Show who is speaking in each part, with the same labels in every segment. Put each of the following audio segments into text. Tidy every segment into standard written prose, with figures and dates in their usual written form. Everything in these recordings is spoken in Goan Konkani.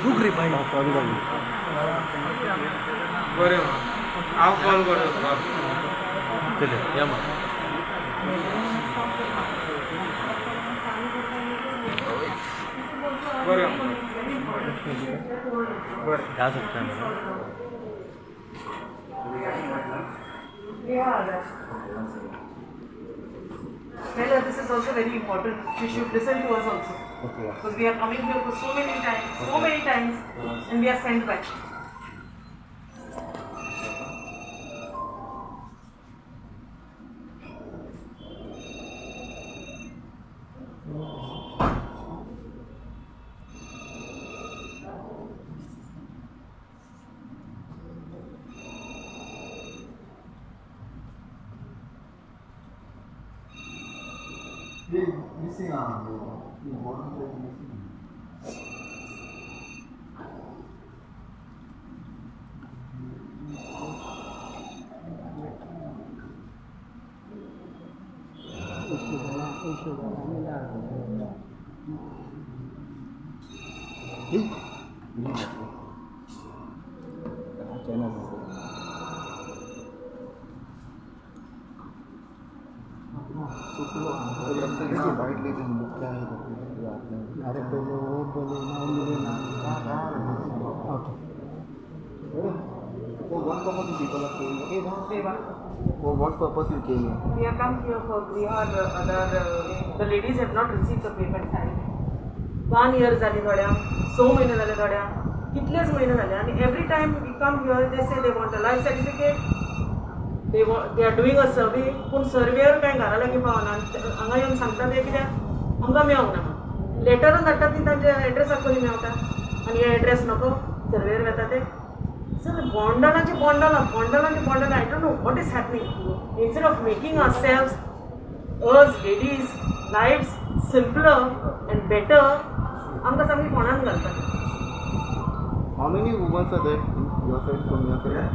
Speaker 1: रुक रे भाई.
Speaker 2: सॉरी भाई.
Speaker 3: बरें, हांव कॉल करता तुका.
Speaker 2: चले या मग.
Speaker 3: बरें बरें.
Speaker 2: जा सकता है ना?
Speaker 4: Yeah. Tell her this is also very important. She should listen to us also.
Speaker 2: Okay.
Speaker 4: Because we are coming here for so many times, so many times, and we are sent back.
Speaker 5: Missing ah, the important place missing.
Speaker 2: White लेते हैं बुक क्या है आपने?
Speaker 1: अरे पहले वो बोले ना, वो मिले ना. Okay.
Speaker 2: For what purpose you people are came? For what purpose you came here?
Speaker 4: We have come here for Grihar other the ladies have not received the payment. 1 year जाली थोड्यांक, 6 म्हयने जाले थोड्यांक, कितलेच म्हयने जाले. आनी every time we come here, they say they want a life certificate, they are doing a survey. पूण सर्वेयर कांय घरा लागीं पावना आनी हांगा येवन सांगता ते कित्याक आमकां मेळोंक ना म्हणून. लेटरून धाडटा ती तांच्या एड्रेसाक कशी मेवता आनी हे एड्रेस नको सर्वेयर वेता ते. Sir, बॉन्डलाचे बॉन्डलां, बॉन्डलाचे बॉन्डलां. I don't know what is happening. Instead of making ourselves, us ladies' lives simpler and better, आमकां सामकी फोणान घालतात.
Speaker 2: How many women are there in your side, from your side?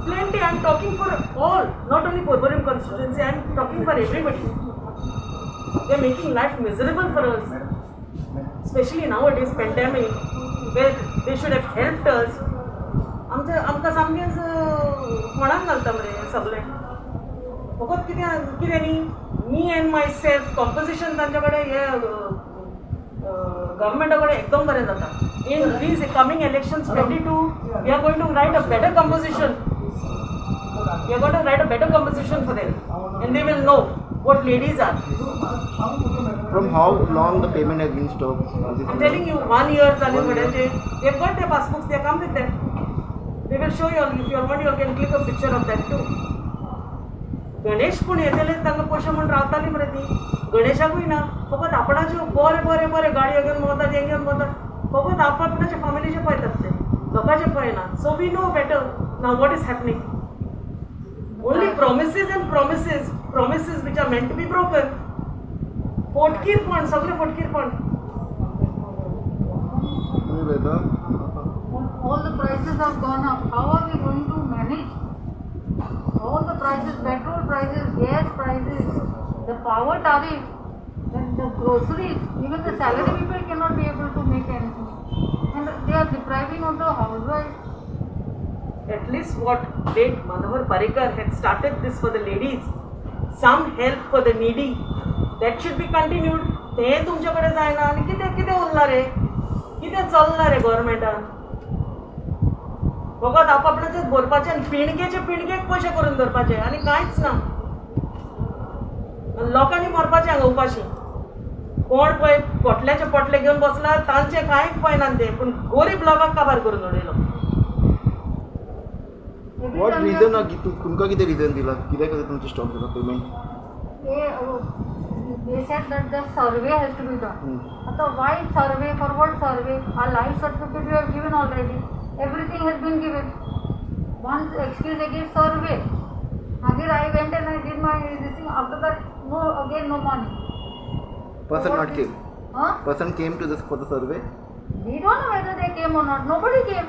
Speaker 4: Plenty. I'm talking for all, not only Porvorim constituency, I'm talking for everybody. They're making life miserable for us. Especially nowadays, pandemic, where they should have helped us. आमचे आमकां सामकेंच फोणान घालता मरे हें सगळें. फकत कितें कितें न्ही, me and my self composition तांचे कडेन हे गव्हर्मेंटा कडेन एकदम बरें जाता. In these coming elections 22, we are going to write a better composition. We are going to write a better composition for them, and they will know what ladies are.
Speaker 2: From how long the payment has been stopped?
Speaker 4: I'm telling you, one year जाले थोड्यांचे. They've got their passbooks, they come with them. They will show you all. If you want, you can click a picture of that too. Ganesh पूण येतले तांकां पयशे म्हूण रावताली मरे ती. गणेशाकूय ना. फकत आपणाच्यो बरें बरें बरें गाडयो घेवन भोंवतात, हें घेवन भोंवतात. फकत आप आपणाच्या फॅमिलीचे पळयतात ते, लोकांचे पळयना. So we know better now what is happening. Only promises and promises, promises which are meant to be broken. फोटकीरपण, सगळें फोटकीरपण.
Speaker 2: Whether
Speaker 6: All the prices have gone up. How are we going to manage? All the prices, petrol prices, gas prices, the power tariff, then the groceries, even the salary people cannot be able to make anything. And they are depriving of the housewife.
Speaker 4: At least what late Manohar Parrikar had started this for the ladies, some help for the needy, that should be continued. तें तुमचे कडेन जायना आनी कितें कितें उरलां रे? कितें चल्लां रे गव्हर्मेंटान? फकत आपापल्याचेच भरपाचें आनी पिणगेचे पिणगेक पयशे करून दवरपाचे आनी कांयच ना. आनी लोकांनी मरपाचें हांगा उपाशी. कोण पळय पोटल्याचे पोटले घेवन बसला, तांचे कांय पळयनात ते, पूण गरीब लोकांक काबार करून उडयलो.
Speaker 6: Every
Speaker 2: what
Speaker 6: time we
Speaker 2: reason? तुमकां कितें रिजन दिला? कित्याक खातीर तुमचें स्टॉप जाला payment?
Speaker 6: They said that the survey has to be done. आता why survey? For what survey? Our life certificate we have given already. Everything has been given. One excuse they gave, survey. Again I went and I did my this thing. After that, no, again no money.
Speaker 2: Person
Speaker 6: What
Speaker 2: not
Speaker 6: is-
Speaker 2: came?
Speaker 6: Huh?
Speaker 2: Person came to this for the survey?
Speaker 6: We don't know whether they came or not. Nobody came.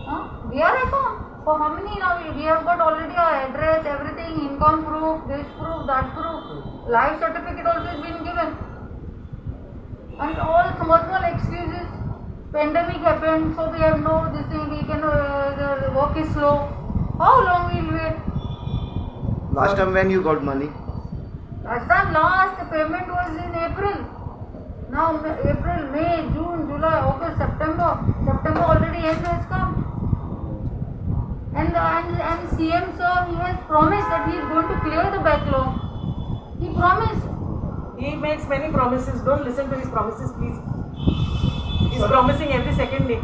Speaker 6: Huh? We are at home. For how many now? We have got already our address, everything, income proof, this proof, that proof. Life certificate also has been given. And all small small excuses. Pandemic happened, so we have no this thing, we can, the work is slow. How long we will wait?
Speaker 2: Last time when you got money?
Speaker 6: Last time, last payment was in April. Now April, May, June, July, August, September. September already end has come. And CM sir, he has promised that he is going to clear the backlog. He promised.
Speaker 4: He makes many promises. Don't listen to his promises, please. He's promising every second day.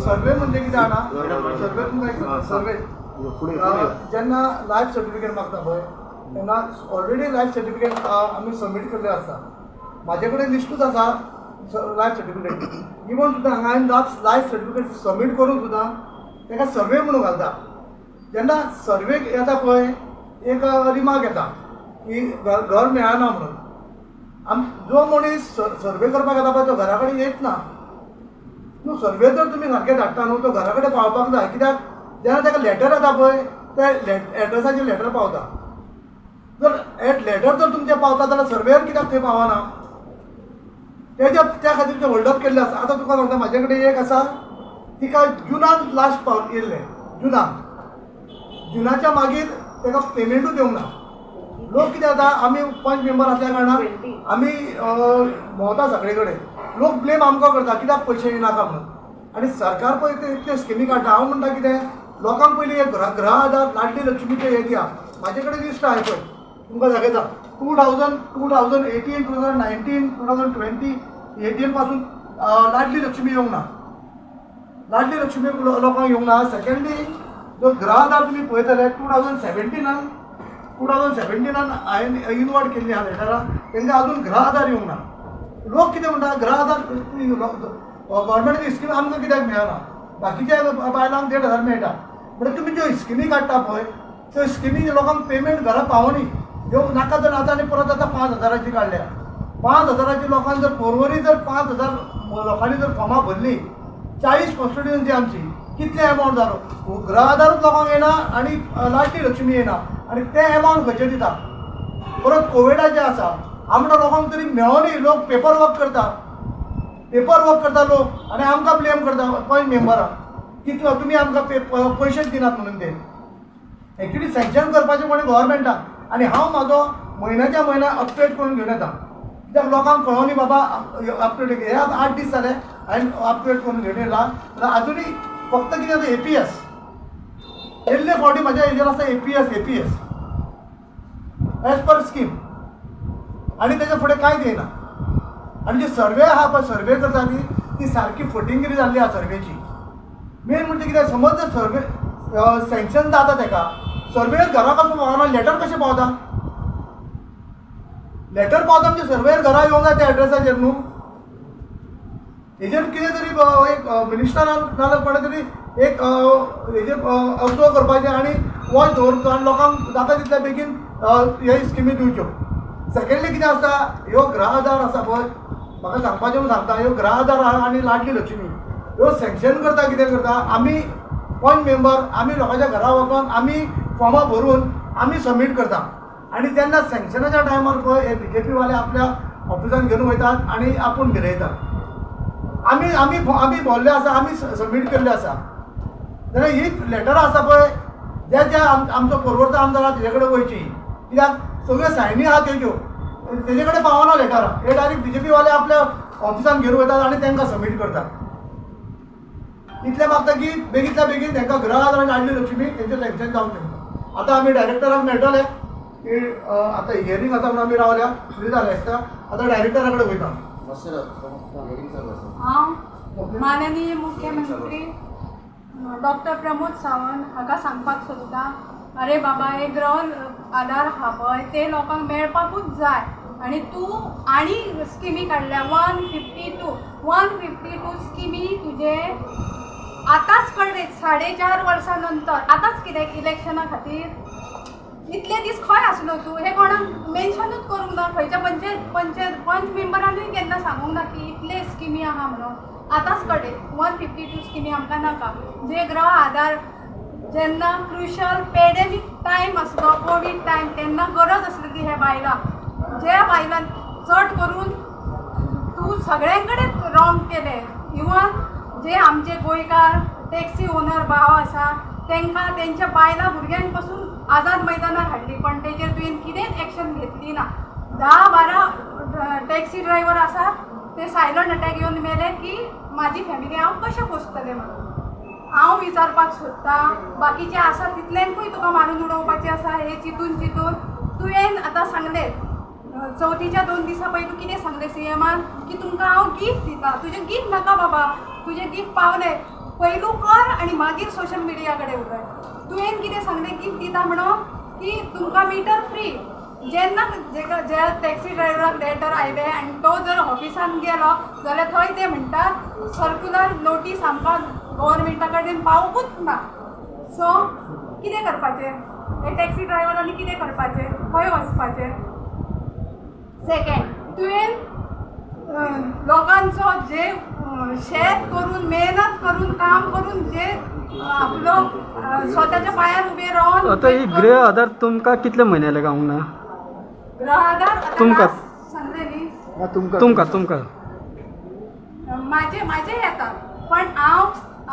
Speaker 5: Survey म्हणजे कितें जाणा, सर्वे तुमकां सर्वे
Speaker 2: फुडें फुडें.
Speaker 5: जेन्ना लायफ सर्टिफिकेट मागता पळय तेन्ना ऑलरेडी लायफ सर्टिफिकेट आमी सबमीट केल्लें आसता. म्हाजे कडेन लिस्टूच आसा लायफ सर्टिफिकेट. इवन सुद्दां हांगा हांवें लायफ सर्टिफिकेट सबमीट करून सुद्दां ताका सर्वे म्हणून घालता. जेन्ना सर्वे येता पळय एक रिमार्क येता की घर मेळना म्हणून. जो मनीस सर्वे करपाक येता पळय तो घरा कडेन येत ना न्हू. सर्वे जर तुमी सारकें धाडटा न्हू तो घरा कडेन पावपाक जाय, कित्याक जेन्ना ताका लेटर येता पळय त्या एड्रेसाचेर लेटर पावता. जर एट लेटर जर तुमचें पावता जाल्यार सर्वेयर कित्याक थंय पावना? तेज्या त्या खातीर ते होल्ड अप केल्लें आसा. आतां तुका सांगता, म्हाजे कडेन एक आसा, तिका जुनान लास्ट पाव येयल्लें, जुनान, जुनाच्या मागीर ताका पेमेंटूच येवंक ना. लोक कितें जाता, आमी पंच मेंबर आसल्या कारणान आमी भोंवता सगळे कडेन, लोक ब्लेम आमकां करता कित्याक पयशे येनाका म्हणून. आनी सरकार पळय ते इतल्यो स्किमी काडटा. हांव म्हणटा कितें, लोकांक पयलीं एक गृह आधार, लाडली लक्ष्मीचें हें दिया. म्हाजे कडेन लिस्ट आहा पळय, तुमकां दाखयता. 2018, 2019, 2020, 18 पासून लाडली लक्ष्मी येवंक ना, लाडली लक्ष्मी लोकांक येवंक ना. सेकंडली जो गृह आधार तुमी पळयतले 2017 2017 हांवें इनवर्ट केल्ली आहा लेटरां, तेंकां अजून गृह आधार येवंक ना. लोक कितें म्हणटा, गृह आधार गव्हर्मेंटाची स्कीम आमकां कित्याक मेळना, बाकीच्या बायलांक 1500 मेळटा. म्हणटा तुमी ज्यो स्किमी काडटा पळय त्यो स्किमी लोकांक पेमेंट घरा पावनी येवंक नाका. तर आतां आनी परत आतां 5000ची काडल्या. 5000ची लोकांक जर पोरवरी जर 5000 लोकांनी जर फॉर्मां भरलीं, 40 कॉन्स्टिट्युएन्सी आमची, कितले एमावंट जालो? गृह आधारूच लोकांक येना आनी लाडली लक्ष्मी येना, आनी ते एमावंट खंयचे दिता? परत कोविडाचें आसा, आमकां लोकांक तरी मेळोनी. लोक पेपर वर्क करता, पेपर वर्क करता लोक आनी आमकां ब्लेम करता पंच मेंबरां की तुमी आमकां पयशेच दिनात म्हणून. ते एक्चुली सँक्शन करपाचें कोणी गव्हर्मेंटान. आनी हांव म्हाजो म्हयन्याच्या म्हयन्या अपडेट करून घेवन येता, कित्याक लोकांक कळोनी बाबा अपडेट. हे आतां 8 दीस जाले हांवें अपडेट करून घेवन येयला, जाल्यार आजुनूय फक्त कितें जाता, एपीएस येयल्ले फावटी म्हाज्या हेजेर आसा APS APS as per scheme, आनी तेच्या फुडें कांयच येयना. आनी जी सर्वे आहा पळय, सर्वे करता ती ती सारकी फटींगिरी जाल्ली आहा सर्वेची. मेन म्हणजे कितें, समज जर सर्वे सँक्शन जाता तेका, सर्वेयर घरा कसो पावना, लेटर कशें पावता? लेटर पावता म्हणजे सर्वेयर घरा येवंक जाय त्या एड्रेसाचेर न्हू. हेजेर कितें तरी एक मिनिस्टरान नाजाल्यार कोणें तरी एक हेजेर ऑब्जर्व करपाचें आनी वॉच दवरचो आनी लोकांक जाता तितल्या बेगीन हे स्किमी दिवच्यो. सेकंडली कितें आसता, ह्यो गृह आधार आसा पळय, म्हाका सांगपाचें म्हणून सांगता, ह्यो गृह आधार आहा आनी लाडली लक्ष्मी ह्यो सँक्शन करता. कितें करता, आमी पंच मेंबर आमी लोकांच्या घरा वचोन आमी फॉर्मां भरून आमी सबमीट करता, आनी जेन्ना सँक्शनाच्या टायमार पळय हे बीजेपी वाले आपल्या ऑफिसान घेवन वयतात आनी आपूण मिरयतात. आमी आमी आमी भरले आसा, आमी सबमीट केल्ले आसा, जाल्यार ही लेटरां आसा पळय ज्या ज्या आमचो पर्वरचो आमदार आहा तेजे कडेन वयची, कित्याक सगळ्यो सायनी आहा तेज्यो, तेजे कडेन पावना लेटरां. हे डायरेक्ट बीजेपी वाले आपल्या ऑफिसान घेवन वयतात आनी तांकां सबमीट करतात. इतलें मागता की बेगींतल्या बेगीन तांकां गृह आधार आनी लाडली लक्ष्मी तेंचें सँक्शन जावचें. आतां आमी डायरेक्टराक मेळटले की आतां हियरींग आसा म्हणून आमी रावल्या, फ्री जालें आसता, आतां डायरेक्टरा कडेन वयता.
Speaker 7: हांव माननीय मुख्यमंत्री डॉक्टर प्रमोद सावंत हाका सांगपाक सोदता, अरे बाबा हे गृह आधार आहा पळय ते लोकांक मेळपाकूच जाय, आनी तूं आनी स्किमी काडल्या 152 स्किमी तुजे आतांच कळ्ळे 4.5 वर्सां नंतर, आतांच कित्याक इलेक्शना खातीर? इतले दीस खंय आसलो तूं? हें कोणाक मेन्शनूच करूंक ना, खंयच्या पंचायत पंच मेंबरानूय केन्ना सांगूंक ना की इतले स्किमी आहा म्हणून. आतांच कळ्ळे 152 स्किमी आमकां नाका. जे गृह आधार जेन्ना क्रुशल पेडेमीक टायम आसलो, कोवीड टायम, तेन्ना गरज आसली ती ह्या बायलांक, ज्या बायलांक चड करून तूं सगळ्यां कडेन रॉंग केलें. इवन जे आमचे गोंयकार टॅक्सी ओनर भाव आसा तांकां तेंच्या बायलां भुरग्यांक पासून आझाद मैदानार हाडली, पण तेजेर तुवें कितेंच एक्शन घेतली ना. 10-12 टॅक्सी ड्रायव्हर आसा ते सायलंट अटॅक येवन मेले की म्हाजी फॅमिली हांव कशें पोसतलें म्हणून. हांव विचारपाक सोदतां, बाकीचे आसा तितल्यांकूय तुका मारून उडोवपाचें आसा हें चिंतून चिंतून तुवें आतां सांगलें चवथीच्या 2 दिसां पयलीं कितें सांगलें सीएमान की तुमकां हांव गिफ्ट दिता. तुजें गिफ्ट नाका बाबा, तुजें गिफ्ट पावलें, पयलू कर आनी मागीर सोशल मिडिया कडेन उलय. तुवें कितें सांगलें गिफ्ट दिता म्हणून की तुमकां मिटर फ्री. जेन्ना ज्या टॅक्सी ड्रायव्हराक लेटर आयलें आनी तो जर ऑफिसान गेलो जाल्यार थंय ते म्हणटात सर्कुलर नोटीस आमकां गव्हर्मेंटा कडेन पावूंकूच ना. सो कितें करपाचें हे टॅक्सी ड्रायव्हरांनी, कितें करपाचें, खंय वचपाचें? सेकंड, तुवें लोकांचो जे शेत करून मेहनत करून काम करून जे आपलो स्वताच्या पांयार उबे रावन
Speaker 1: आता ही गृह आधार तुमकां कितले म्हयने जाले गावंक ना?
Speaker 7: गृह आधार आतां
Speaker 1: तुमकां.
Speaker 7: last सांगलें न्ही.
Speaker 2: तुमकां.
Speaker 1: तुमकां तुमकां
Speaker 7: माझे माझे येतात, पण हांव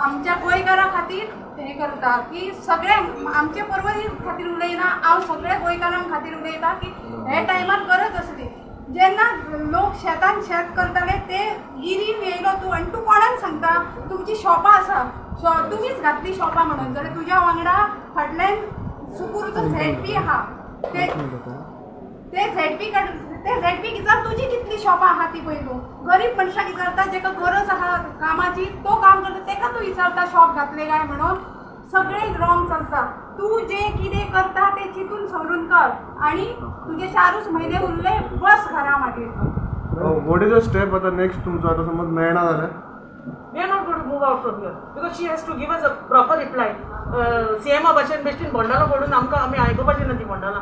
Speaker 7: आमच्या गोंयकारां खातीर हें करता की सगळ्यांक आमचे पर्वरी खातीर उलयना, हांव सगळ्या गोंयकारां खातीर उलयता की हे टायमार गरज आसली. जेन्ना लोक शेतान शेत करताले ते गिरीन येयलो तूं आनी तूं कोणाक सांगता तुमची शॉपां आसा, तुमीच घातली शॉपां म्हणून, जाल्यार तुज्या वांगडा फाटल्यान सुकूरचो झेडपी आहा, ते ते झेडपी ते झेडपी विचार तुजी कितली शॉपां आहा ती पयलू. गरीब मनशाक विचारता जेका गरज आहा कामाची तो काम करता तेका तूं विचारता शॉप घातले काय म्हणून. सगळें रॉंग चलता. तूं जें कितें करता तें चिंतून सवरून कर आनी तुजे 4 म्हयने उरले बस घरा मागीर.
Speaker 8: What is a step आतां नेक्स्ट तुमचो आतां समज मेळना जाल्यार?
Speaker 4: We are not going to move out from here because she has to give us a proper reply. सीएमा भाशेन बेश्टीन बंडाला पडून आमकां आमी आयकुपाची ना ती Bandala.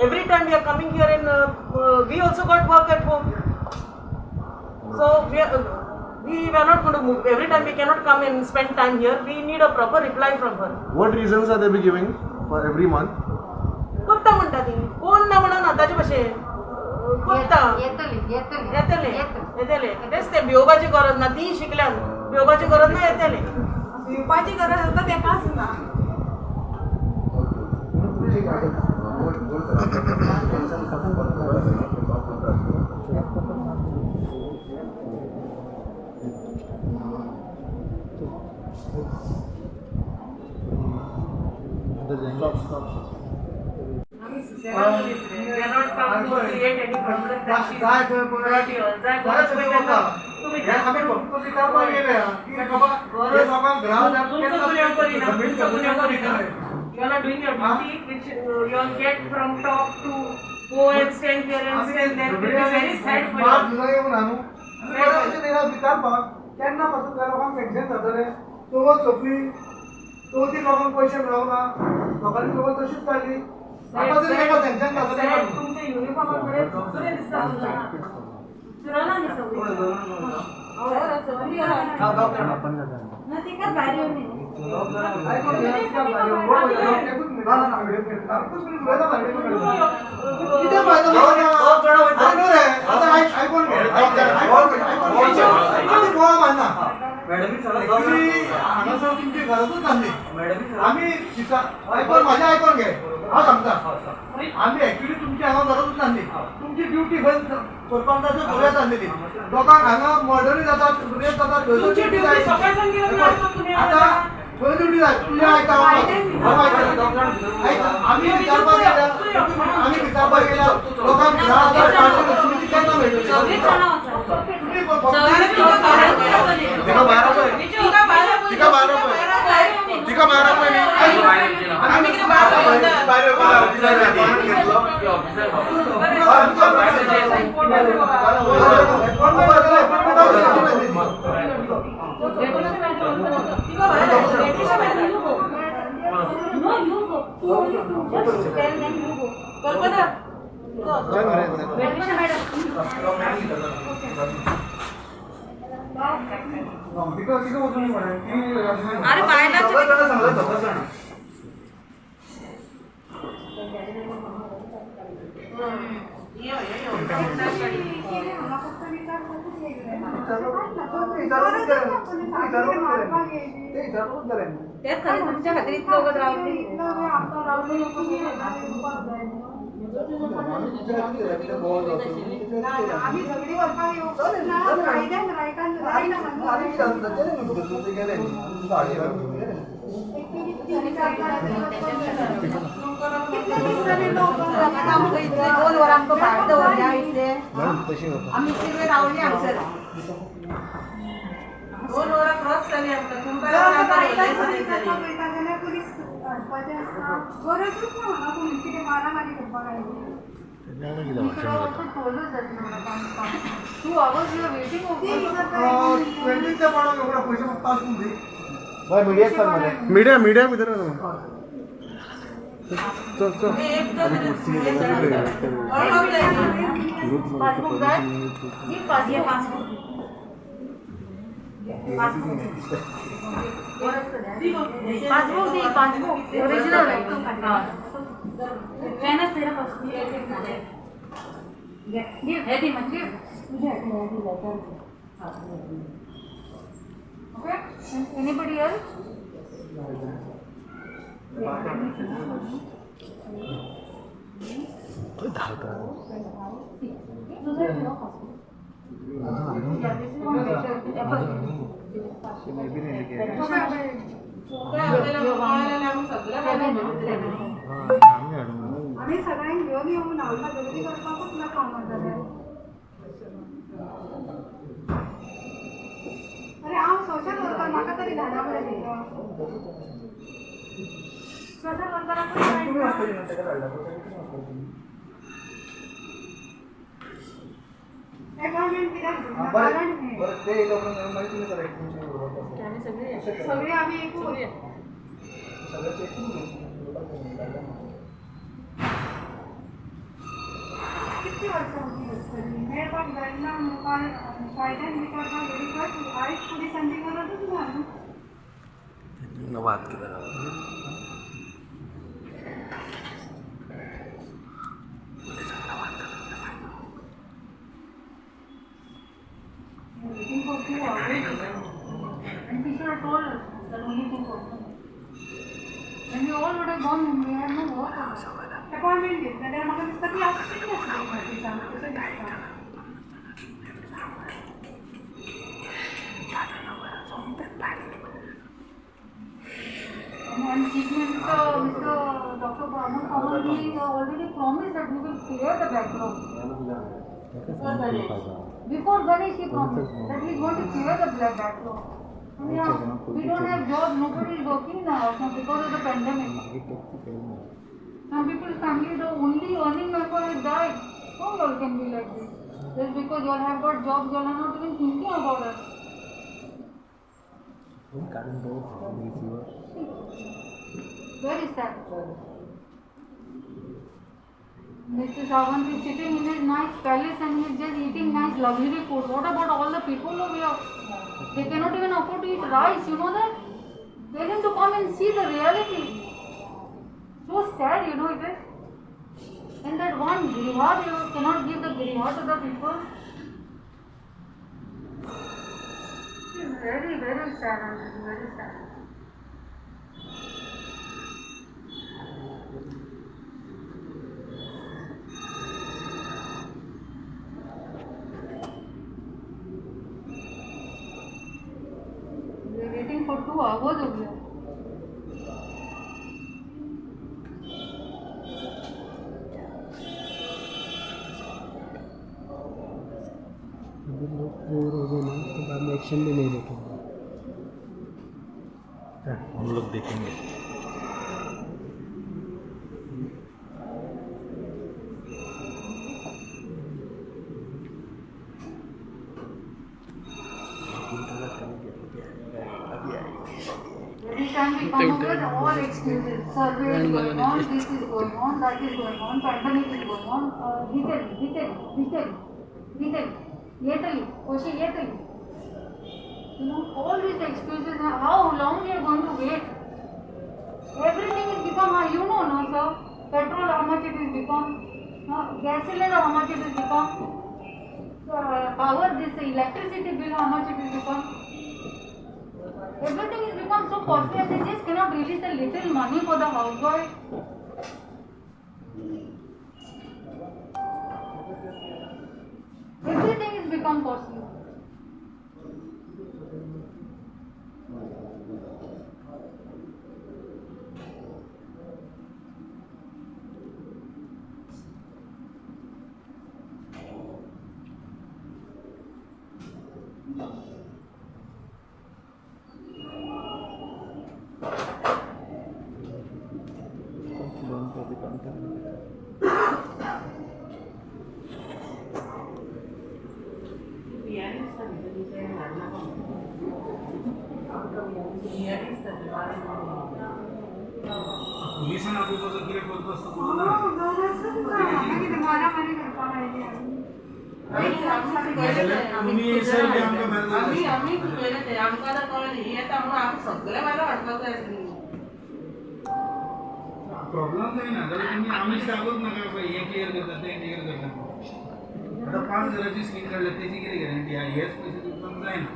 Speaker 4: Every time we are coming here and we also got work at home. So we are not going to move. Every time we cannot come and spend time here. We need a proper reply from her.
Speaker 8: What reasons are they be giving for every month?
Speaker 4: करता म्हणटा ती, कोण ना म्हणना ताचे भशेन करता.
Speaker 6: येतली येतली
Speaker 4: येतले येतले तेच ते भिवपाची गरज ना, ती शिकल्यान भिवपाची गरज ना, येतले.
Speaker 7: भिवपाची गरज आतां तेकाच ना.
Speaker 4: You are not doing your duty, which you all get from top to go and stand here and stand there. It is very sad for you.
Speaker 5: केन्ना पासून त्या लोकांक सँक्शन जातलें? चवथ सोंपली, चवथीक लोकांक पयशे मेळोंक ना, लोकांनी चवथ तशीच काडली. आतां तरी तांकां सँक्शन जातलें.
Speaker 4: तुमच्या युनिफॉर्मा कडेन चुरे दिसता. चुराना दिसता.
Speaker 5: कितें फायदो? न्हू रे, आतां आयकून घे, आमी गोवा मानना. ऍक्च्युली हांगासर तुमची गरजूच नासली. आमी आयकून म्हाजें आयकून घे, हांव सांगता. आमी ऍक्च्युली तुमची हांगा गरजूच नासली. तुमची ड्युटी खंय करपाक जाय करूया आसलेली. लोकांक हांगा मर्डरी जातात, रेप जातात, आतां खंय ड्युटी जाय तुजें आयता. हांव आयता. आमी विचारपाक गेल्यार, आमी विचारपाक गेल्यार लोकांक तुमी केन्ना मेळटली?
Speaker 2: तिका भायर आपय, तिका भायर आपय न्ही.
Speaker 4: अरे बायलांचे
Speaker 7: हांगा फक्त विचार करूंक येयलें.
Speaker 4: तुमच्या खातीर इतलो वगत रावले.
Speaker 7: आमी झगडी करपाक येवंक ना, कायद्यान रायटान जायना. कितले दीस जाले लोक
Speaker 4: आमकां इतले 2 वरां आमकां भायर दवरल्या इतले, आमी इतले वेळ रावली हांगसर. 2 वरां क्रॉस जाली आमकां. तुमकां
Speaker 7: वयता जाल्यार पुलीस हाडपाचें आसता, गरजूच ना हांगा पुलीस कितें मारामारी करपाक आयली.
Speaker 6: He should have also told us that no, come, come. 2 hours we are waiting over here.
Speaker 5: ट्वेंटीच्या पाडो पयशे पास दी.
Speaker 2: बरं मीडिया सर मध्ये
Speaker 8: मीडिया मीडिया भितर चल चल.
Speaker 6: Passbook जाय? ही पासबुक. पासबुक दी, पासबुक ओरिजिनल. हे दी म्हणजे Okay? Anybody else?
Speaker 7: आमी सगळ्यांक घेवन येवंक ना, झगडी करपाकूच नाका हांगा जाल्यार. अरे हांव सोशल वर्कर, म्हाका तरी धाडा मरे. सोशल वर्कराकूच अपॉइंटमेंट कित्याक दिवना? कारण हें सगळे आमी एकूच. कितली वर्सां आमची आसतली मेळपाक जायना म्हणून कायद्यान विचारपाक गेली. आयज पुलिसांची गरजूच ना न्हू.
Speaker 6: Waiting for 2 hours. And he should have told us that only 2 persons. When we all would have gone, we had no work.
Speaker 7: Appointment घेतली जाल्यार म्हाका दिसता ती आसतली आसली ऑफिसान, तशें दिसता.
Speaker 6: And Chief Minister, Mr. Dr. Pramod Sawant, he already promised that we will clear the backlog. Before Ganesh, he promised that he is going to clear the black backlog. And yeah, we don't have jobs, nobody is working now because of the pandemic. Some people's family, the only earning member has died. How all can be like this? Just because you all have got jobs, you all are not even thinking about us. Very sad. Mr. Sawant is sitting in his nice palace and he is just eating nice luxury food. What about all the people over here? They cannot even afford to eat rice, you know that? Tell him to come and see the reality. So sad, you know it is. And that one griha, you cannot give the griha to the people. It's very, very sad, very sad. We are waiting for 2 hours over here.
Speaker 1: अभी लोग बोर हो गए ना, तो बाद में एक्शन भी नहीं देखेंगे।
Speaker 9: हम लोग देखेंगे।
Speaker 6: Every time we come over, all excuses. Survey is going on, this is going on, that is going on, pandemic is going on. Detail, detail, detail, detail. Yetali, Koshi yetali. You know, all these excuses. How long we are going to wait? Everything is become high. You know, no sir. Petrol, how much it is become? Gasoline, how much it is become? So Power, this electricity bill, how much it will become? Everything is become so costly and they just cannot release a little money for the houseboy. Everything is become costly.
Speaker 3: पुलिसान ऑफिसर कितें करता आसता
Speaker 7: मारामारी करपाक आयली.
Speaker 3: तुमी एसआय बी आमकां मेळटा.
Speaker 4: आमी आमी चुकलेले ते आमकां आतां कळ्ळें न्ही येता म्हणून आमी सगळे म्हाका हाडपाक जाय आसली.
Speaker 3: प्रॉब्लम जायना जाल्यार तुमी आमी स्टाफूच नाका पळय हें क्लियर करता तें क्लियर करता. आतां 5,000ची स्कीम काडल्या तेजी कितें गॅरंटी आहा? हेच पयशे तुमकां जायना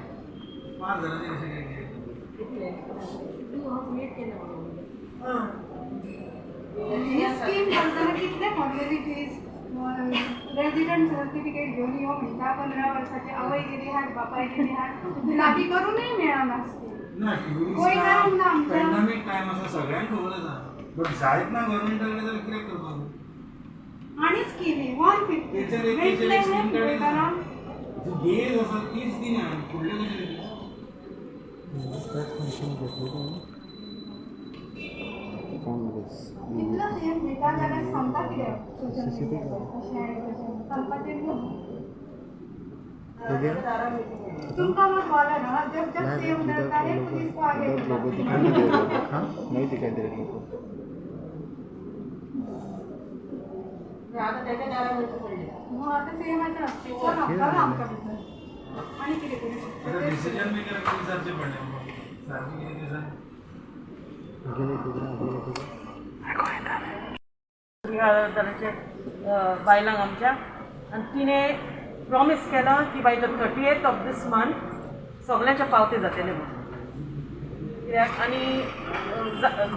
Speaker 3: 5,000चे कशें कितें क्लियर करता?
Speaker 7: ही स्कीम करतना कितले फॉर्मेलिटीज, रेजिडंट सर्टिफिकेट घेवन यो म्हणटा, 15 वर्साची आवय गेली हाड बापाय गेली हाड, लागीं करूनय मेळना स्कीम.
Speaker 3: ना
Speaker 7: गोंयकारांक ना आमच्या.
Speaker 3: पॅन्डेमीक टायम आसा सगळ्यांक खबर आसा बट जायत ना गव्हर्मेंटा कडेन जाल्यार कितें करपाक?
Speaker 7: आनी स्किमी 150
Speaker 3: तेचेर एक
Speaker 7: मेळटले
Speaker 3: तेचेर एक स्कीम काडली.
Speaker 7: गोंयकारांक.
Speaker 3: जी बेज आसा तीच दिना फुडले कशें दितले?
Speaker 7: कितलो तेंप दिता जाल्यार सांगता कितें सोशल मिडियाचेर अशें आनी तशें सांगपाचें न्हू. तुमका मत बोला ना, जब जब सीएम डरता है पुलिस को आगे
Speaker 2: लोगो
Speaker 7: बुलाते हैं.
Speaker 2: दिखाई नहीं दे रहा. हाँ, नहीं दिखाई दे रहा लोगो.
Speaker 4: आतां तेच्या दारार वयचें पडलें.
Speaker 7: मग आतां सीएमाच्या चल चल आमकां भितर आनी कितें करूं
Speaker 3: आतां
Speaker 7: शकता?
Speaker 3: डिसिजन मेकर विचारचें पडलें आमकां सारकें कितें तें सांग.
Speaker 4: दलाचे बायलांक आमच्या आनी तिणें प्रॉमीस केलां की by the 30th of this month सगळ्यांचे पावते जातले म्हणून. कित्याक आनी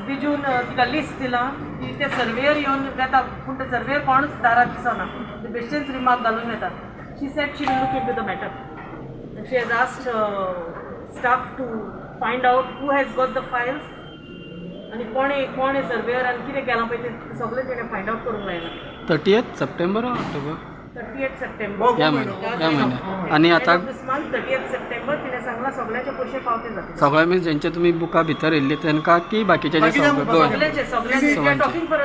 Speaker 4: बिजून तिका लिस्ट दिलां की ते सर्वेयर येवन वेता पूण ते सर्वेयर कोणूच दारात दिसना, ते बेश्टेच रिमार्क घालून वेता. She said she will look into the matter. She has asked staff to find out who has got the files आनी कोणे कोणे सर्वेयर आनी कितें केलां पळय तें सगळें तेणें फायंड आवट करूंक लायलां.
Speaker 1: 30 सप्टेंबर ऑक्टोबर?
Speaker 4: 30 सप्टेंबर.
Speaker 1: ह्या म्हयन्यात, ह्या म्हयन्यात. आनी आतां
Speaker 4: दीस मंथ 30 सप्टेंबर तिणें सांगलां सगळ्यांचे पयशे पावते जातले.
Speaker 1: सगळे मिन्स जेंचे तुमी बुकां भितर येयल्ले तेंकां की बाकीचे जे सगळे गोंय?
Speaker 4: सगळ्यांचे, सगळ्यांचे.
Speaker 1: सगळ्यांचे.
Speaker 4: Talking for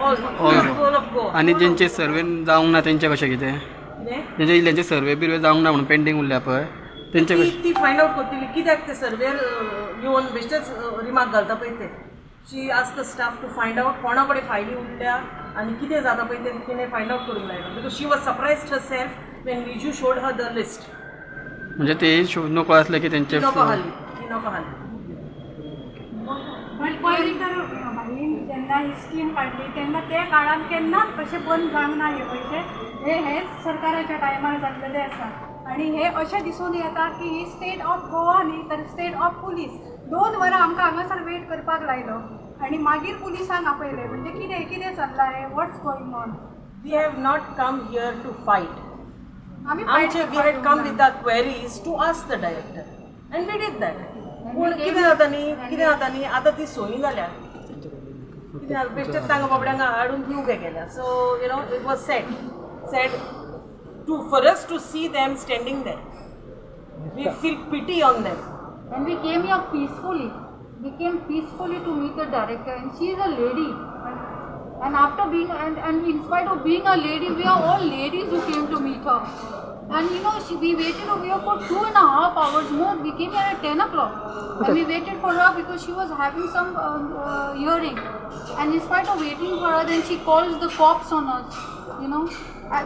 Speaker 4: all
Speaker 1: All.
Speaker 4: All of Goa.
Speaker 1: आनी जेंचे सर्वे जावंक ना तेंचे कशें कितें?
Speaker 4: कितें?
Speaker 1: जेंचे इल्ल्यांचे सर्वे बिर्वे जावंक ना म्हणून पेंडींग उरल्या पळय तेंचे
Speaker 4: ती
Speaker 1: कशें?
Speaker 4: ती फायंड आवट करतली कित्याक ते सर्वेयर येवन बेश्टेच रिमार्क घालता पळय ते. She ask the staff to find out कोणा कडेन फायली उरल्या आनी कितें जाता पळय तें तिणें फायंड आवट करूंक लायलां because she was surprised herself when Viju showed her the list.
Speaker 1: म्हणजे ते नको असले की तेंचे
Speaker 4: ती नको हाडली, ती नको हाडली.
Speaker 7: पण पयलीं तर भाईन जेन्ना ही स्कीम काडली तेन्ना ते काळान केन्नाच अशें बंद जावंक ना हे पयशे. हे हेच सरकाराच्या टायमार जाल्लेले आसा आनी हे अशें दिसून येता की ही स्टेट ऑफ गोवा न्ही तर स्टेट ऑफ पुलीस. 2 वरां आमकां हांगासर वेट करपाक लायलो आनी मागीर पुलिसांक आपयले. म्हणजे कितें कितें चल्लां हें? What's going on?
Speaker 4: We have not come here to fight.
Speaker 7: आमी
Speaker 4: आमचे we had come with the queries to ask the director and we did that. पूण कितें जाता न्ही, कितें जाता न्ही, आतां ती सोयी जाल्या कितें जालें, बेश्टेच तांकां बाबड्यांक हाडून थंय उबे केल्या. So it was sad sad to for us to see them standing there. We feel pity on them.
Speaker 6: And we came here peacefully. We came peacefully to meet the director, and she is a lady. And after being and in spite of being a lady, we are all ladies who came to meet her. And we waited over here for 2.5 hours more. We came here at 10 o'clock. And we waited for her because she was having some hearing. And in spite of waiting for her, then she calls the cops on us.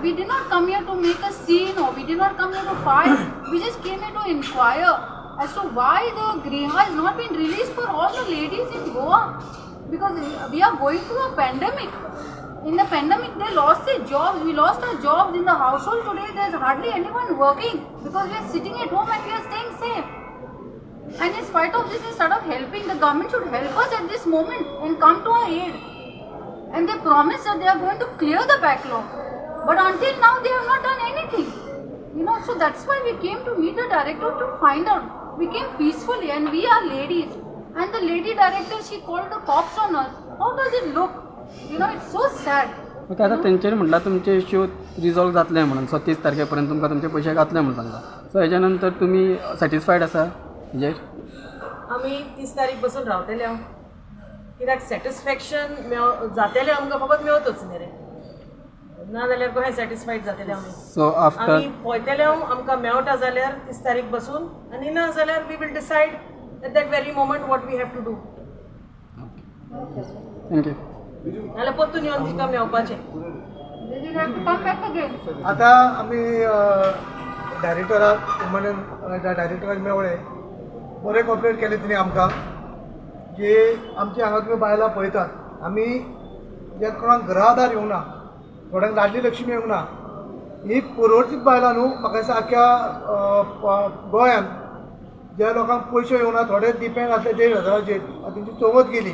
Speaker 6: We did not come here to make a scene or we did not come here to fight. We just came here to inquire as to why the Griha has not been released for all the ladies in Goa. Because we are going through a pandemic. In the pandemic, they lost their jobs. We lost our jobs in the household today. There's hardly anyone working because we are sitting at home and we are staying safe. And in spite of this, instead of helping, the government should help us at this moment and come to our aid. And they promised that they are going to clear the backlog. But until now, they have not done anything. So that's why we came to meet the director to find out. We came peacefully and we are ladies. And the lady director, she called the cops on us. How does it look? It's so sad.
Speaker 1: Okay, आतां तेंच्यांनी म्हटलां तुमचे इश्यू रिजॉल्व जातले म्हणून, सो 30 तारखे पर्यंत तुमकां तुमचे पयशे घातले म्हणून सांगला. सो हेज्या नंतर तुमी सॅटिस्फायड आसा हेजेर?
Speaker 4: आमी 30 तारीख बसून रावतले हांव, कित्याक सॅटिस्फॅक्शन मेव जातलें आमकां फकत मेवतच न्ही रे, ना जाल्यार कशें सॅटिस्फायड जातले आमी?
Speaker 1: सो आफ्टर
Speaker 4: आमी पळयतले हांव, आमकां मेवटा जाल्यार 30 तारीख बसून आनी ना जाल्यार we will decide at that very moment what we have to do.
Speaker 1: Thank you.
Speaker 4: नाल्यार परतून येवन तिका मेवपाचें.
Speaker 6: They will have to come back again.
Speaker 5: आतां आमी डायरेक्टराक, वुमन डायरेक्टराक मेवळे. बरें कॉपरेट केलें तिणें आमकां, की आमच्या हांगा तुमी बायलां पळयतात, आमी जे कोणाक घराआधार येवंक ना, थोड्यांक लाडली लक्ष्मी येवंक ना, ही पर्वरचीच बायलां न्हू, म्हाका दिसता आख्ख्या गोंयांत ज्या लोकांक पयशे येवंक ना, थोडे डिपेंड आसले 1,500चेर, तेंची चवथ गेली.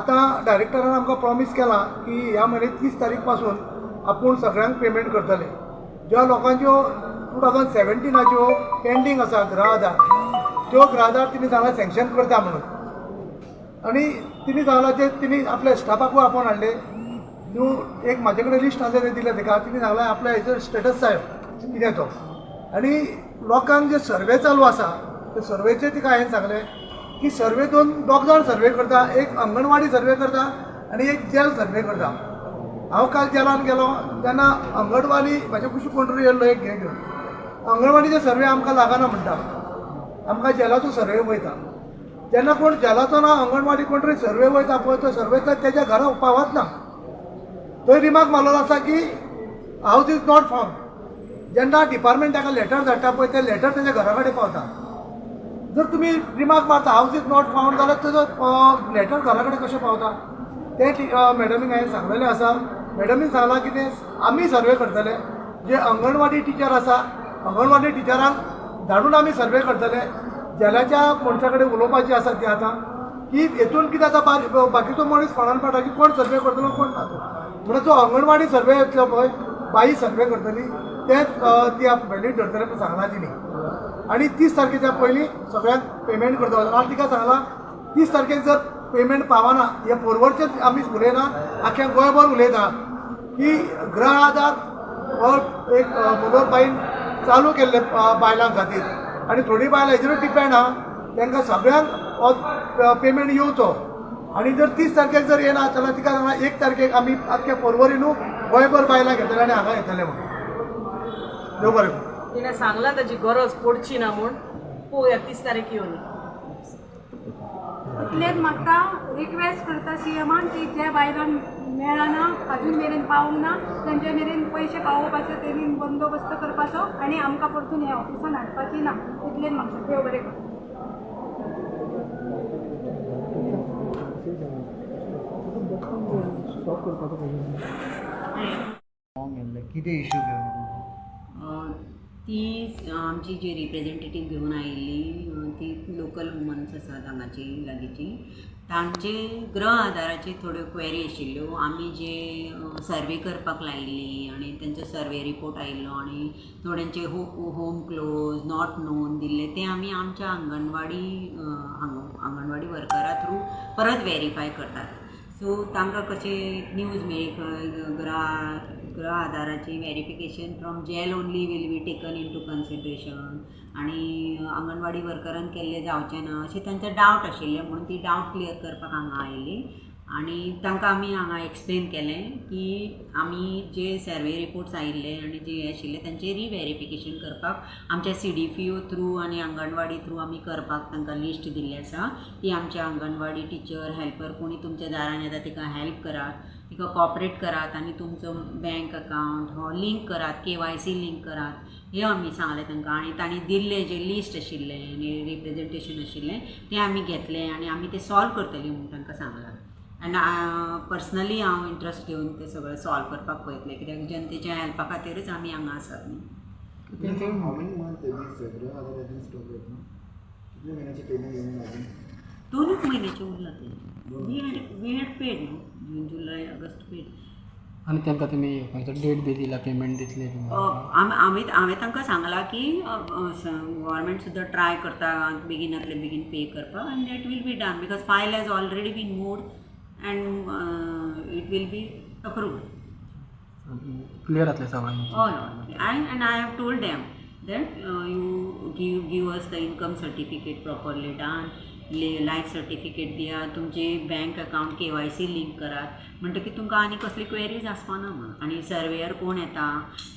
Speaker 5: आतां डायरेक्टरान आमकां प्रॉमीस केलां की ह्या म्हयन्या 30 तारीख पासून आपूण सगळ्यांक पेमेंट करतले. ज्या लोकांच्यो 2017आच्यो पेंडींग आसा गृह आधार, त्यो गृह आधार तिणी सांगलां सँक्शन करता म्हणून. आनी तिणी सांगलां ते तिणी आपल्या स्टाफाकूय आपोवन हाडले न्हू, एक म्हाजे कडेन लिस्ट आसलें तें दिलें तेका. तिणी सांगलां आपल्या हेचो स्टेटस जाय कितें तो. आनी लोकांक जे सर्वे चालू आसा ते सर्वेचे तिका हांवें सांगलें की सर्वे दोन दोग जाण सर्वे करता, एक अंगणवाडी सर्वे करता आनी एक जेल सर्वे करता. हांव काल जेलान गेलो तेन्ना अंगणवाडी म्हाजे कुशी कोण तरी येयल्लो एक हें घेवन, अंगणवाडीचे सर्वे आमकां लागना म्हणटा, आमकां जेलाचो सर्वे वयता. जेन्ना कोण जेलाचो ना अंगणवाडी कोण तरी सर्वे वयता पळय, तो सर्वे तर तेज्या घरा पावत ना. थंय रिमार्क मारलेलो आसा की हावज is not found. जेन्ना डिपार्टमेंट ताका लेटर धाडटा पळय, तें लेटर तेज्या घरा कडेन पावता. जर तुमी रिमार्क मारता हावज is not found जाल्यार तेजो लेटर घरा कडेन कशें पावता? तें मॅडमीक हांवें सांगलेलें आसा. मॅडमीन सांगलां की तें आमी सर्वे करतले, जे अंगणवाडी टिचर आसा अंगणवाडी टिचरांक धाडून आमी सर्वे करतले. जेलाच्या मनशा कडेन उलोवपाची आसा ती आतां की हेतून कितें आतां बाकीचो मनीस फोंडान पडटा की कोण सर्वे करतलो कोण ना तो. म्हणून जो अंगणवाडी सर्वे येतलो पळय, बाई सर्वे करतली, तें ती व्हॅलीड धरतले म्हूण सांगलां तिणी. आनी 30 तारखेच्या पयलीं सगळ्यांक पेमेंट करता. आनी तिका सांगलां 30 तारखेक जर पेमेंट पावना, हे पर्वरचेच आमी उलयना, आख्ख्या गोंयभर उलयता की गृह आधार हो एक मनोहर बाईन चालू केल्ले बायलां खातीर, आनी थोडीं बायलां हेजेरूच डिपेंड आहा, तांकां सगळ्यांक हो पेमेंट येवचो. आनी जर 30 तारखेक जर येना जाल्यार तिका सांगलां 1 तारखेक आमी आख्ख्या पर्वरी न्हू गोंयभर बायलां घेतले आनी हांगा येतले म्हणून. देव बरें करूं.
Speaker 4: तिणें सांगलां ताजी गरज पडची ना म्हूण, पळोवया 30 तारीख येवन.
Speaker 7: इतलेंच म्हाका रिक्वेस्ट करता सीएमान की ज्या बायलांक मेळना अजून मेरेन पावूंक ना तेंचे मेरेन पयशे पावोवपाचो तेणी बंदोबस्त करपाचो आनी आमकां परतून ह्या ऑफिसान हाडपाची ना. इतलेंच म्हाका. देव बरें करूं.
Speaker 5: कितें इश्यू घेवन?
Speaker 9: ती आमची जी रिप्रेजेंटेटीव घेवन आयिल्ली ती लोकल वुमन्स आसात हांगाची लागींची, तांचे गृह आधाराचे थोड्यो क्वेरी आशिल्ल्यो. आमी जे सर्वे करपाक लायिल्ली आनी तेंचो सर्वे रिपोर्ट आयिल्लो आनी थोड्यांचे होम क्लोज not known दिल्ले, ते आमी आमच्या अंगणवाडी अंगणवाडी वर्करा थ्रू परत वेरीफाय करतात. सो तांकां कशें न्यूज मेळ्ळी खंय गृह आधाराची verification from jail only will be taken into consideration आनी अंगणवाडी वर्करान केल्लें जावचें ना अशें तांचो डावट आशिल्लें, म्हणून ती डावट क्लियर करपाक हांगा आयिल्ली. आनी तांकां आमी हांगा एक्सप्लेन केलें की आमी जे सर्वे रिपोर्ट्स आयिल्ले आनी जे हे आशिल्ले तांचे रिवेरिफिकेशन करपाक आमच्या CDPO through आनी अंगणवाडी थ्रू आमी करपाक तांकां लिस्ट दिल्ली आसा. ती आमच्या अंगणवाडी टिचर हेल्पर कोणी तुमच्या दारान येता तिका हेल्प करात, तिका कॉपरेट करात आनी तुमचो बँक अकावंट हो लिंक करात, KYC link करात, हें आमी सांगलें तांकां. आनी तांणी दिल्लें जें लिस्ट आशिल्लें आनी रिप्रेजेंटेशन आशिल्लें तें आमी घेतलें आनी आमी तें सॉल्व करतलीं म्हूण तांकां सांगलां. एंड पर्सनली हांव इंट्रस्ट घेवन तें सगळें सॉल्व करपाक पळयतलें, कित्याक जनतेच्या हेल्पा खातीरच आमी हांगा आसात न्ही.
Speaker 2: How many months this Griha Aadhar has been stopped right now? कितले महिन्याचे पेमेंट येऊन अजून?
Speaker 9: दोनूच म्हयन्याचे उरला ते. We had paid न्हू, जून, जुलय, ऑगस्ट पेड.
Speaker 1: आनी तांकां तुमी खंयचो डेट बी दिला, पेमेंट दितले बी म्हणून?
Speaker 9: आमी हांवें तांकां सांगलां की गव्हर्मेंट सुद्दां ट्राय करता बेगीनातले बेगीन पे करपाक आनी that will be done because file has already been moved and it will be approved.
Speaker 1: Clear जातलें सगळें?
Speaker 9: हय, I and I have told them that you give us the income certificate properly done, life certificate दिया, तुमचे बँक अकावंट KYC link करात, म्हणटकीर तुमकां आनी कसली क्वेरीज आसपाना म्हणून. आनी सर्वेयर कोण येता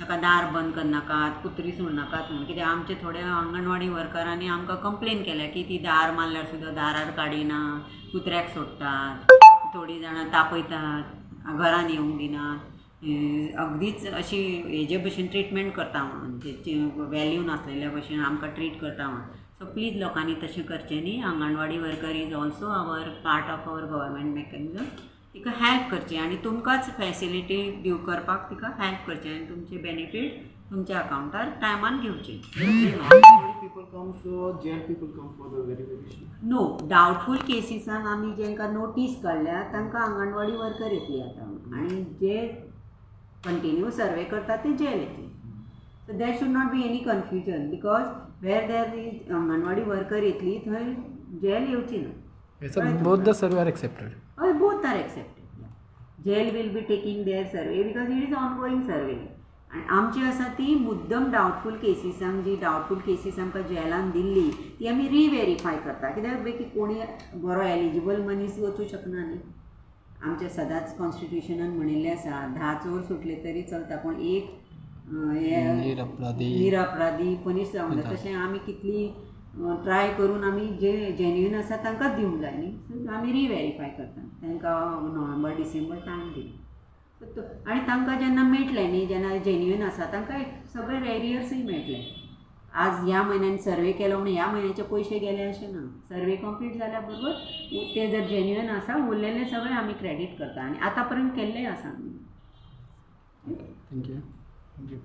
Speaker 9: ताका दार बंद करनाकात, कुत्री सोडनाकात म्हणून, कित्याक आमचे थोड्या अंगणवाडी वर्करांनी आमकां कंप्लेन केल्या की ती दार मारल्यार सुद्दां दारार काडिना, कुत्र्याक सोडटात, थोडीं जाणां तापयतात, घरान येवंक दिनात, अगदीच अशी हेजे भशेन ट्रिटमेंट करता म्हणून, वॅल्यू नासलेल्या भशेन आमकां ट्रीट करता म्हणून. सो प्लीज लोकांनी तशें करचें न्ही. Anganwadi worker is also our part of our government mechanism. तिका हेल्प करची आनी तुमकांच फॅसिलिटी दिव करपाक तिका हेल्प करचें आनी तुमचे बेनिफीट तुमच्या अकावंटार टायमान घेवचे.
Speaker 2: People come, so jail people come for the verification?
Speaker 9: No, doubtful केसीसान आमी जांकां नोटीस काडल्या तांकां अंगणवाडी वर्कर येतली आतां आनी जे कंटिन्यू सर्वे करता ते जेल येतले. So there should not be any confusion because where there is anganwadi worker येतली थंय जेल येवची ना.
Speaker 1: Both the survey are accepted?
Speaker 9: हय, both are accepted. Jail will be taking their survey because it is ongoing survey. आनी आमची आसा ती मुद्दम डावटफूल केसीसांक, जी डावटफूल केसीस आमकां जेलान दिल्ली ती आमी रिवेरीफाय करता, कित्याक बेगी कोणी बरो एलिजिबल मनीस वचूं शकना न्ही. आमच्या सदांच कॉन्स्टिट्युशनान म्हणिल्लें आसा, 10 चोर सुटले तरी चलता पूण एक
Speaker 1: निरपराधी
Speaker 9: निरपराधी पनीस जावंक जाय. तशें आमी कितली ट्राय करून आमी जे जेन्युइन आसा तांकांच दिवंक जाय न्ही. सो आमी रिवेरीफाय करता तांकां, नोव्हेंबर डिसेंबर टायम दिवन. आनी तांकां जेन्ना मेळटलें न्ही, जेन्ना जेन्युइन आसा तांकां सगळे एरियर्सूय मेळटले. आज ह्या म्हयन्यान सर्वे केलो म्हणून ह्या म्हयन्याचे पयशे गेले अशें ना. सर्वे कंप्लीट जाल्या बरोबर ते जर जेन्युइन आसा उरलेले सगळे आमी क्रेडीट करता आनी आतां पर्यंत केल्लेय आसा आमी.
Speaker 1: Thank you.
Speaker 2: Thank you.